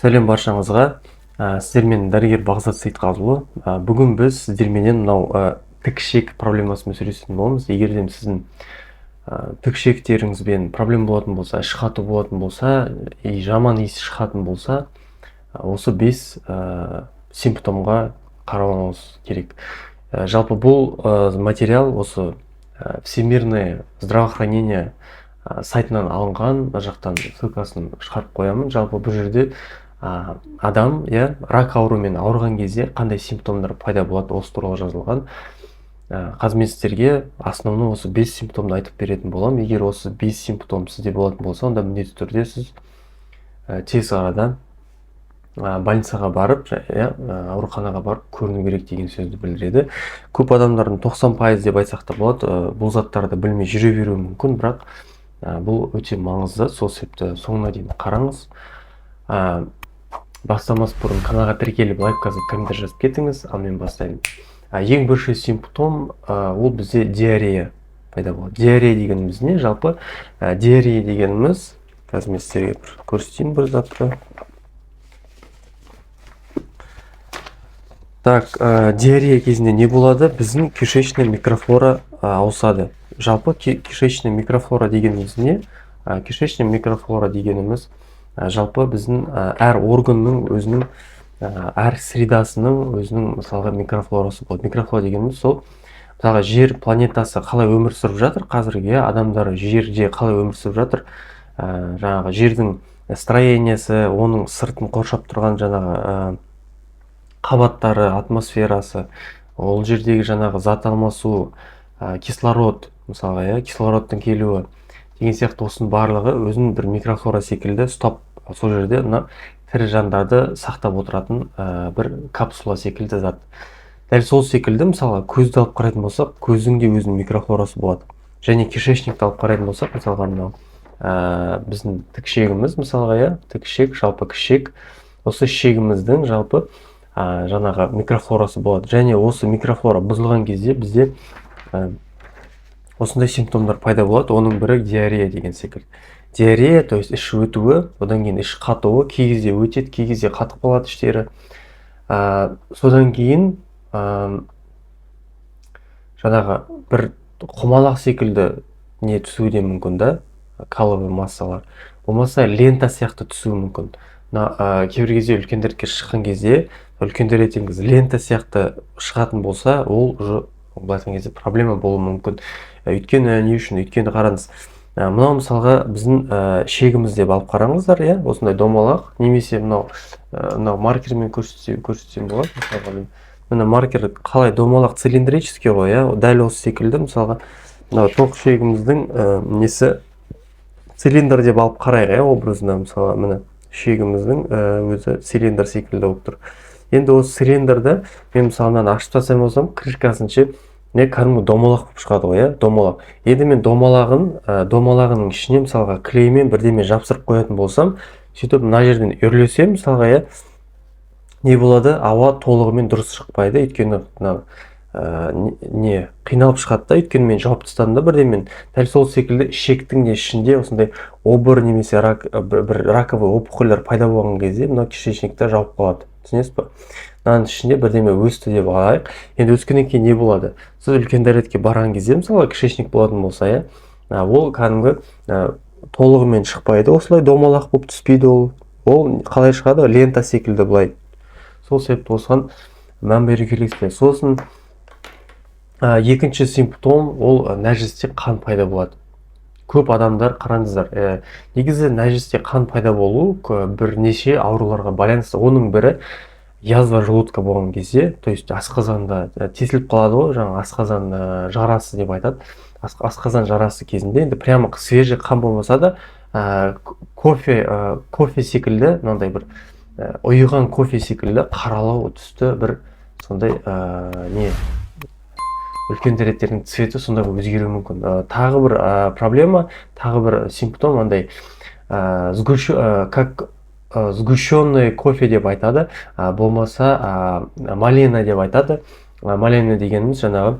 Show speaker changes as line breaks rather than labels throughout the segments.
Сәлем баршаңызға. Сіздермен дәрігер Бағзат Сейітқазыұлы. Бүгін біз сіздерменен мынау тік ішек проблемасымен сөйлесетін боламыз. Егер де сіздің тік ішектеріңізбен проблема болатын болса, іш қату болатын болса и жаман иіс шығатын болса, осы 5 симптомға қарауыңыз керек. Жалпы бұл материал осы Всемирное здравоохранение сайтынан алынған, мына жақтан ссылкасын шығарып қоямын. Жалпы бұл жерде адам, иә, рак ауруымен ауырған кезде қандай симптомдар пайда болады, осы туралы жазылған. Қазір мен сіздерге основной осы 5 симптомды айтып беретін боламын. Егер осы 5 симптом сізде болатын болса, онда міндетті түрде сіз тез арада больницаға барып, иә, ауруханаға барып көріну керек деген сөзді білдіреді. Көп адамдардың 90% деп айтсақ та болады, бұл заттарды білмей жүре беруі мүмкін, бірақ бұл өте маңызды. Сол себепті соңына дейін қараңыз. Бастамас бұрын каналға тіркеліп, лайк басып, комментарий жазып кетіңіз. Ал мен бастаймын. Ең бірінші симптом, ол бізде диарея пайда болады. Диарея дегеніміз не? Жалпы диарея дегеніміз, қазір мен сіздерге бір көрсетейін бір затты. Так, диарея кезінде не болады? Біздің кишечный микрофлора ауысады. Жалпы кишечный микрофлора дегеніміз не? Кишечный микрофлора дегеніміз, жалпы біздің әр органның өзінің, әр средасының өзінің, мысалға, микрофлорасы болады. Микрофлора дегеніміз сол, мысалға, жер планетасы қалай өмір сүріп жатыр қазіргі, иә, адамдар жерде қалай өмір сүріп жатыр, жаңағы жердің строениесі, оның сыртын қоршап тұрған жаңағы қабаттары, атмосферасы, ол жердегі жаңағы зат алмасу, кислород, мысалға, иә, кислородтың келуі деген сияқты, осының барлығы өзінің бір микрофлора секілді ұстап, сол жерде мына тірі жандарды сақтап отыратын бір капсула секілді зат. Дәл сол секілді, мысалға, көзді алып қарайтын болсақ, көздің де өзінің микрофлорасы болады. Және кишечникті алып қарайтын болсақ, мысалға, мынау біздің тік ішегіміз, мысалға, иә, тік ішек, жалпы ішек, осы ішегіміздің жалпы жаңағы микрофлорасы болады. Және осы микрофлора бұзылған кезде бізде осындай симптомдар пайда болады. Оның бірі диарея деген секілді. Диарея, то есть іш өтуі, одан кейін іш қатуы, кей кезде өтеді, кей кезде қатып қалады іштері. Содан кейін жаңағы бір құмалақ секілді не түсуі де мүмкін да, каловый массалар, болмаса лента сияқты түсуі мүмкін. Мына кейбір кезде үлкендерге шыққан кезде, үлкен дәретіңіз лента сияқты шығатын болса, ол уже былай айтқан кезде проблема болуы мүмкін. Өйткені не үшін? Өйткені қараңыз, мынау, мысалға, біздің ішегіміз деп алып қараңыздар, иә, осындай домалақ немесе мынау мынау маркермен көрсетсем болады. Мысалға, мен мына маркер қалай домалақ, цилиндрический ғой, иә, дәл осы секілді, мысалға, мынау тоқ ішегіміздің несі цилиндр деп алып қарайық, иә, образно. Мысалға, міне, ішегіміздің өзі цилиндр секілді болып тұр. Енді осы цилиндрді мен, мысалы, мынаны ашып тастайтын болсам, крышкасын ше, не, кәдімгі домалақ болып шығады ғой, иә, домалақ. Енді мен домалағының ішіне, мысалға, клеймен бірдеме жапсырып қоятын болсам, сөйтіп мына жерден үрлесем, мысалға, иә, не болады? Ауа толығымен дұрыс шықпайды, өйткені мына не қиналып шығады да, өйткені мен жауып тастадым да бірдемен. Дәл сол секілді ішектің де ішінде осындай обыр немесе рак, бір раковый опухольдер пайда болған кезде мынау кишечникті жауып қалады, түсінесіз ба? Мынаның ішінде бірдеме өсті деп алайық. Енді өскеннен кейін не болады? Сіз үлкен дәретке барған кезде, мысалы, кишечник болатын болса, иә, ол кәдімгі толығымен шықпайды, осылай домалақ болып түспейді. Ол қалай шығады? Лента секілді былай. Сол себепті осыған мән беру керексіздер. Сосын екінші симптом, ол нәжісте қан пайда болады. Көп адамдар, қараңыздар, негізі нәжісте қан пайда болу бірнеше ауруларға байланысты. Оның бірі язва желудка болған кезде, то есть асқазанда тесіліп қалады ғой, жаңағы асқазан жарасы деп айтады. Асқазан жарасы кезінде енді прямо свежий қан болмаса да, кофе секілді, мынандай бір ұйыған кофе секілді қаралау түсті бір сондай не, үлкен дәреттердің цветі сондай болып өзгеруі мүмкін. Тағы бір проблема, тағы бір симптом андай как сгущенный кофе деп айтады, болмаса малина деп айтады. Малина дегеніміз жаңағы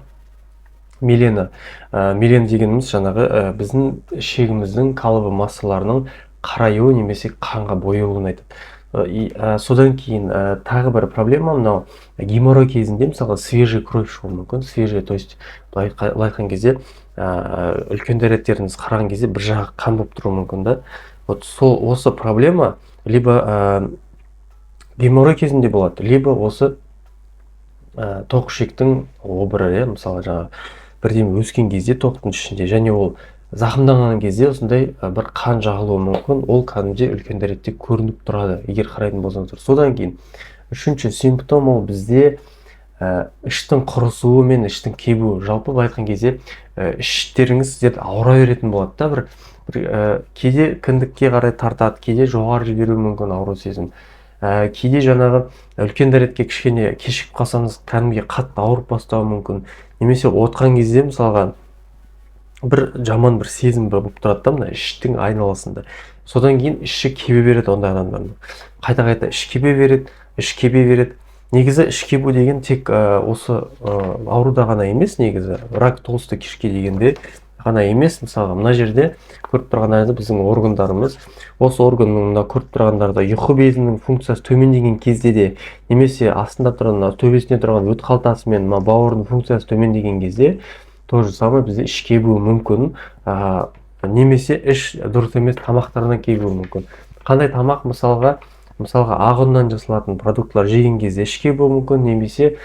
мелена. Мелена дегеніміз жаңағы біздің ішегіміздің каловый массаларының қараюы немесе қанға боялуын айтады. И содан кейін тағы бір проблема: мынау геморрой кезінде, мысалға, свежий кровь шығуы мүмкін. Свежий, то есть былай айтқан кезде, үлкен дәреттеріңіз қараған кезде бір жағы қан болып тұруы мүмкін да. Вот сол осы проблема либо геморрой кезінде болады, либо осы тоқ ішектің обыры, иә, мысалы, жаңағы бірдеме өскен кезде тоқтың ішінде және ол зақымданған кезде осындай бір қан жағылуы мүмкін. Ол кәдімгідей үлкен дәретте көрініп тұрады, егер қарайтын болсаңыздар. Содан кейін үшінші симптом: ол бізде іштің құрысуы мен іштің кебуі. Жалпы, былай айтқан кезде, іштеріңіз сіздерді ауыра беретін болады да. Бір кейде кіндікке қарай тартады, кейде жоғары жіберуі мүмкін ауру сезім. Кейде жаңағы үлкен дәретке кішкене кешігіп қалсаңыз, кәдімгідей қатты ауырып бастауы мүмкін. Немесе отқан кезде, мысалға, бір жаман бір сезім болып тұрады да мына іштің айналасында. Содан кейін іші кебе береді. Ондай адамдардың қайта қайта іш кебе береді, іш кебе береді. Негізі іш кебу деген тек осы ауруда ғана емес, негізі рак толстой кишки дегенде ғана емес. Мысалға, мына жерде көріп тұрғандарыңыздай, біздің органдарымыз, осы органның мына көріп тұрғандарда ұйқы безінің функциясы төмендеген кезде де немесе астында тұрған, мына төбесінде тұрған өт қалтасы мен мына бауырдың функциясы төмендеген кезде то же самое бізде іш кебуі мүмкін. Немесе іш дұрыс емес тамақтардан кебуі мүмкін. Қандай тамақ? Мысалға, ақ ұннан жасалатын продуктылар жеген кезде іш кебуі мүмкін. Немесе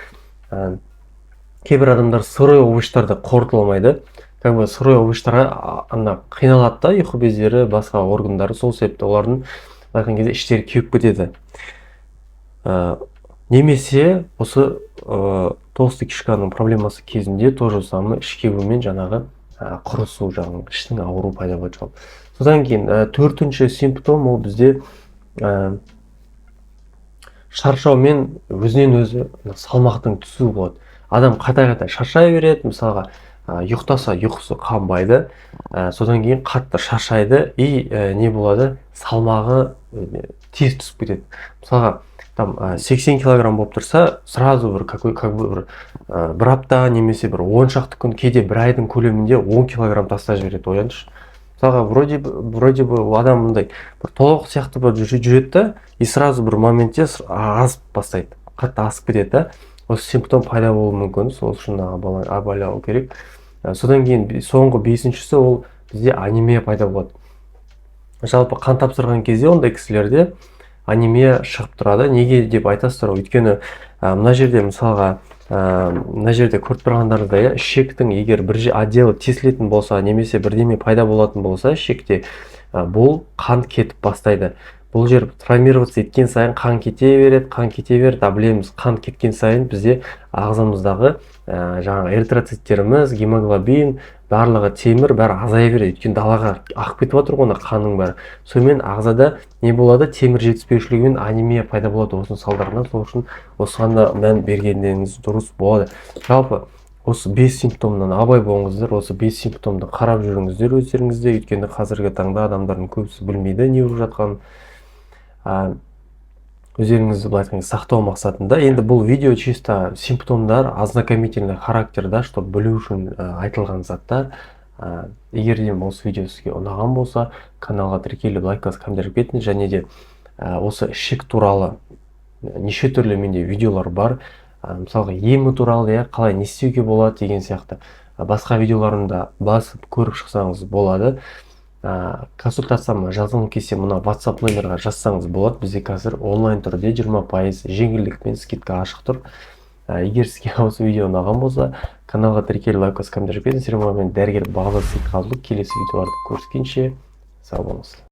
кейбір адамдар сырой овощтарды қорыта алмайды, как бы сырой овощтарға ана қиналады да ұйқы бездері, басқа органдары. Сол себепті олардың, былай айтқан кезде, іштері кеуіп кетеді. Немесе осы толстый кишканың проблемасы кезінде то же самое іш кебу мен жаңағы құрысу, жаңағы іштің ауруы пайда болады жалпы. Содан кейін төртінші симптом: ол бізде шаршау мен өзінен өзі мына салмақтың түсуі болады. Адам қайта қайта шаршай береді. Мысалға, ұйықтаса, ұйқысы қанбайды. Содан кейін қатты шаршайды и не болады, салмағы тез түсіп кетеді. Мысалға, там 80 килограмм болып тұрса, сразу бір какой как бы бір апта немесе бір 10 шақты күн, кейде бір айдың көлемінде 10 килограмм тастап жібереді. Ойлаңызшы, мысалға, вроде бы ол адам мындай бір толық сияқты болып жүреді да и сразу бір моментте азып бастайды, қатты асып кетеді да. Осы симптом пайда болуы мүмкін, сол үшін абайлау керек. Содан кейін соңғы бесіншісі: ол бізде анемия пайда болады. Жалпы, қан тапсырған кезде ондай кісілерде анемия шығып тұрады. Неге деп айтасыздар ғой? Өйткені мына жерде, мысалға, мына жерде көріп тұрғандарыңыздай, иә, ішектің егер бір отделі тесілетін болса немесе бірдеме пайда болатын болса ішекте, бұл қан кетіп бастайды. Бұл жер травмироваться еткен сайын қан кете береді, қан кете береді. А білеміз, қан кеткен сайын бізде ағзамыздағы жаңағы эритроциттеріміз, гемоглобин, барлығы, темір, бәрі азая береді. Өйткені далаға ағып кетіп жатыр ғой ана қанның бәрі. Сонымен ағзада не болады? Темір жетіспеушілігімен анемия пайда болады осының салдарынан. Сол үшін осыған да мән бергендеріңіз дұрыс болады. Жалпы, осы бес симптомнан абай болыңыздар, осы бес симптомды қарап жүріңіздер өздеріңізде. Өйткені қазіргі таңда адамдардың көбісі білмейді не болып жатқанын. Өздеріңізді, былай айтқан кезде, сақтау мақсатында. Енді бұл видео чисто симптомдар ознакомительный характерда, чтобы білу үшін айтылған заттар. Егер де осы видео сізге ұнаған болса, каналға тіркеліп, лайк басып, комментарий кетіңіз. Және де осы ішек туралы неше түрлі менде видеолар бар. Мысалға, емі туралы, иә, қалай не істеуге болады деген сияқты. Басқа видеоларымды басып көріп шықсаңыз болады. Консультацияма жазғың келсе, мына WhatsApp номерға жазсаңыз болады. Бізде қазір онлайн түрде 20% жеңілдікпен скидка ашық тұр. Егер сізге осы видео ұнаған болса, каналға тіркеліп, лайк басып, комментарий жазып кетіңіз. Мен дәрігер Бағдат Сейітқазылы. Келесі видеоларды көріскенше сау болыңыз.